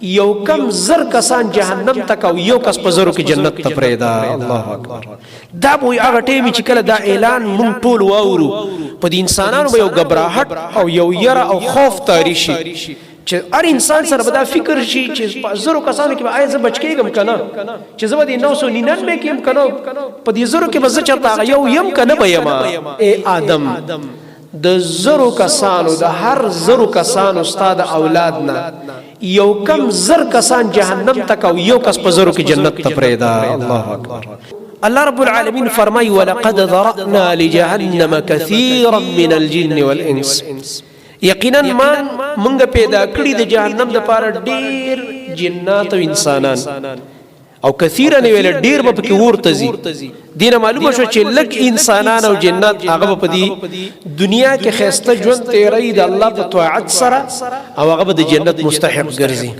یو کم زر کسان جهنم ته او یو کس په زرو کې جنت ته پرېدا. الله اکبر. دا به هغه ټیم چې کله دا اعلان مونږ ټول واورو، په دې انسانانو به یو غبرهټ او یو یره او خوف طاری شي، چې هر انسان سره به دا فکر شي چې په زرو کسانو کې به آیا زه بچ کېږم که نه، چې زه به دې 999 کې یم که نه، په دې زرو کې به زه چېرته هغه یو یم که نه به یم. ای آدم، د زرو کسانو، د هر زرو کسانو ستا د اولاد نه یو کم زر کسان جهنم ته او یو کس په زرو کې جنت ته پرېدا. الله اکبر. الله رب العالمین فرمای: ولقد ذرأنا لجهنم كثيرا من الجن والانس. یقینا ما مونږ پیدا کړی د جهنم د پاره ډیر جنات او انسانان، او کثیرا ویل ډیر به پکې ورته ځي. دینه معلومه شو چې لک انسانان او جنات هغه په دې دنیا کې خسته ژوند تیری د الله په طاعت سره، او هغه به د جنت مستحق ګرځي.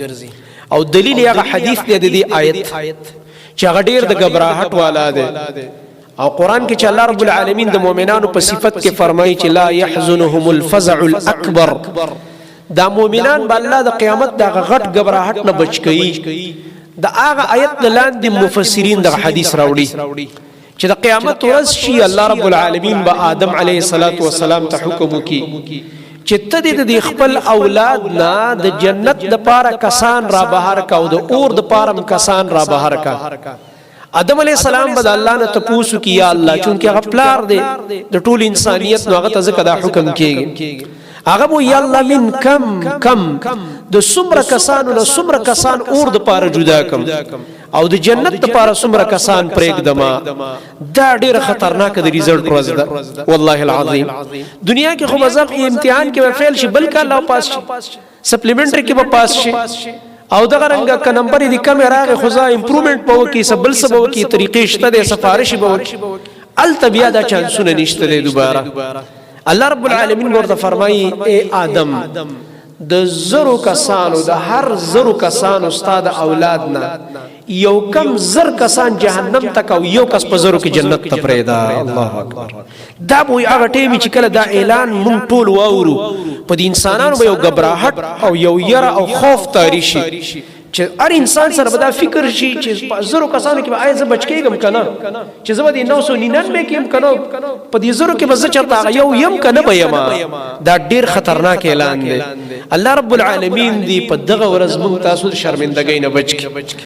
او دلیل هغه حدیث دی د دې آیت چې هغه ډیر د غبرهټ والا دی، او قران کې چې الله رب العالمین د مؤمنانو په صفت کې فرمایي چې لا يحزنهم الفزع الاکبر. دا مؤمنان به الله د قیامت د غټ غبرهټ نه بچ کوي. د هغه آیت لاندې مفسرین د حدیث راوړي چې د قیامت ورځ شي، الله رب العالمین به آدم علیه الصلاۃ والسلام ته حکم وکي چې ته دې د خپل اولاد نه د جنت د پاره کسان را بهر کا او د اور د پاره کسان را بهر کا. آدم علیه السلام به د الله نه تپوسو کی، یا الله، چونکه هغه پلار دی د ټول انسانیت، نو هغه ته ځکه دا حکم کیږي. هغه مو یا الله، من کم کم، د څومره کسانو نه څومره کسان اور د پاره جدا کم او د جنت د پاره څومره کسان پرېږدم؟ دا ډیره خطرناک د result ورځ ده. والله العظیم، دنیا کې خو مزه امتحان کې به فیل شي، بل کال لا پاس شي، supplementary کې به پاس شي، او دغه رنګ ک نمبر دې کم راغی خو ځا improvement به وکي، سبل سبب وکي، طریقې شته د سفارش به وکي. الته بیا دا چانسونه نشته دی. دوباره الله رب العالمین ورته فرمایي: اے آدم، د زرو کسانو، د هر زرو کسانو ستا د اولاد نه یو کم زر کسان جهنم ته او یو کس په زرو کې جنت ته پرېدا. الله اکبر. دا به هغه ټیم چې کله دا اعلان مونږ ټول واورو، په دې انسانانو به یو غبرهټ او یو یره او خوف طاری شي، چې هر انسان سره به دا فکر شي چې په زرو کسانو کې به آیا زه بچ کېږم که نه، چې زه به دې 999 کې یم که نه، په دې زرو کې به زه چېرته هغه یو یم که نه به یم. دا ډېر خطرناک اعلان دی. الله رب العالمین دی په دغه ورځ موږ تاسو د شرمندګۍ نه بچ کړي.